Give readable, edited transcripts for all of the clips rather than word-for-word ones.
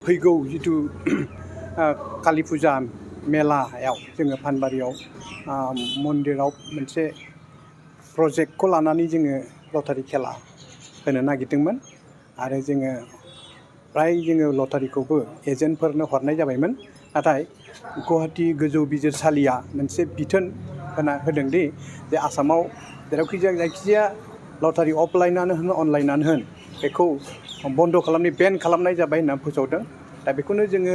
फैगौ जिथु कालि फुजा मेलायाव जोङो फानबारियाव मन्दिराव मोनसे प्रजेक्टखौ लानानै जोङो लटारि खेला होनो नागिरदोंमोन आरो जोङो लटारिखौबो एजेन्टफोरनो हरनाय जाबायमोन। नाथाय गुवाहाटी गोजौ बिजिरसालिया मोनसे बिथोन होदोंदि जे आसामाव जेरावखि जायखिजाया लटारि अफलाइनानो होन अनलाइनानो होन बेखौ बन्द' खालामनाय बेन खालामनाय जाबाय होनना फोसावदों। दा बेखौनो जोङो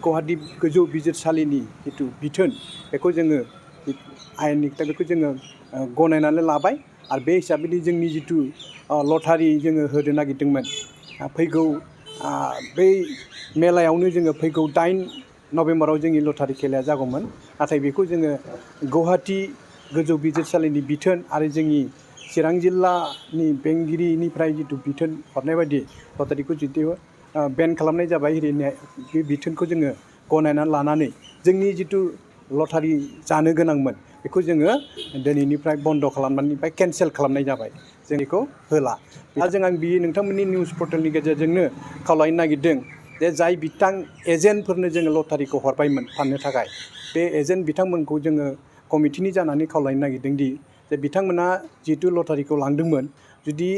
गुवाहाटी गोजौ बिजिरसालिनि जिथु बिथोन बेखौ जोङो आयेननि बेखौ जोङो गनायनानै लाबाय आरो बे हिसाबै जोंनि जिथु लटारि जोङो होनो नागिरदोंमोन फैगौ बै मेलायावनो जोङो फैगौ 8 नभेम्बराव जोंनि लटारि खेलाया जागौमोन। नाथाय बेखौ जोङो गुवाहाटी गोजौ बिजिरसालिनि बिथोन आरो जोंनि चिरां जिल्लानि बेंगिरिनिफ्राय जिथु बिथोन हरनाय बायदि लटारिखौ जितु बेन खालामनाय जाबाय ओरैनो बे बिथोनखौ जोङो गनायनानै लानानै जोंनि जिथु लटारि जानो गोनांमोन बेखौ जोङो दिनैनिफ्राय बन्द' खालामनायनिफ्राय केन्सेल खालामनाय जाबाय। जों बेखौ होला। दा आं बे नोंथांमोननि निउस पर्टेलनि गेजेरजोंनो खावलायनो नागिरदों जे जाय एजेन्टफोरनो जोङो लटारिखौ हरबायमोन फाननो थाखाय बे एजेन्ट बिथांमोनखौ जोङो कमिटिनि जानानै खावलायनो नागिरदों दि जे बिथांमोना जिहेतु लटारिखौ लांदोंमोन जुदि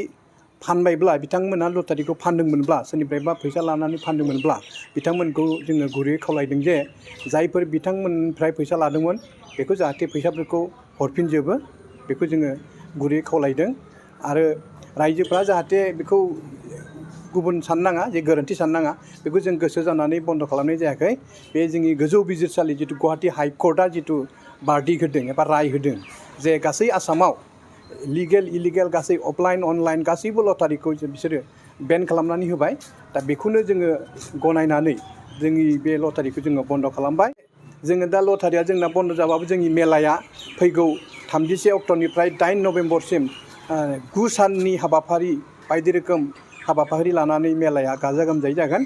फानबायब्ला बिथांमोना लटारिखौ फानदोंमोनब्ला सोरनिफ्रायबा फैसा लानानै फानदोंमोनब्ला बिथांमोनखौ जोङो गुरैयै खावलायदों जे जायफोर बिथांमोननिफ्राय फैसा लादोंमोन बेखौ जाहाथे फैसाफोरखौ हरफिनजोबो बेखौ जोङो गुरैयै खावलायदों। आरो रायजोफ्रा जाहाथे बेखौ गुबुन साननाङा जे गोरोन्थि साननाङा बेखौ जों गोसो जानानै बन्द' खालामनाय जायाखै। बे जोंनि गोजौ बिजिरसालि जिथु गुवाहाटी हाइकर्टआ जिथु बार्डिक होदों एबा राय होदों जे गासै आसामाव लिगेल इलिगेल गासै अफलाइन अनलाइन गासैबो लटारिखौ बिसोरो बेन खालामनानै होबाय। दा बेखौनो जोङो गनायनानै जोंनि बे लटारिखौ जोङो बन्द' खालामबाय। जोङो दा लटारिया जोंना बन्द' जाबाबो जोंनि मेलाया फैगौ 31 अक्ट'निफ्राय 8 नभेम्बरसिम 9 साननि हाबाफारि बायदि रोखोम हाबाफारि लानानै मेलाया गाजा गोमजायै जागोन।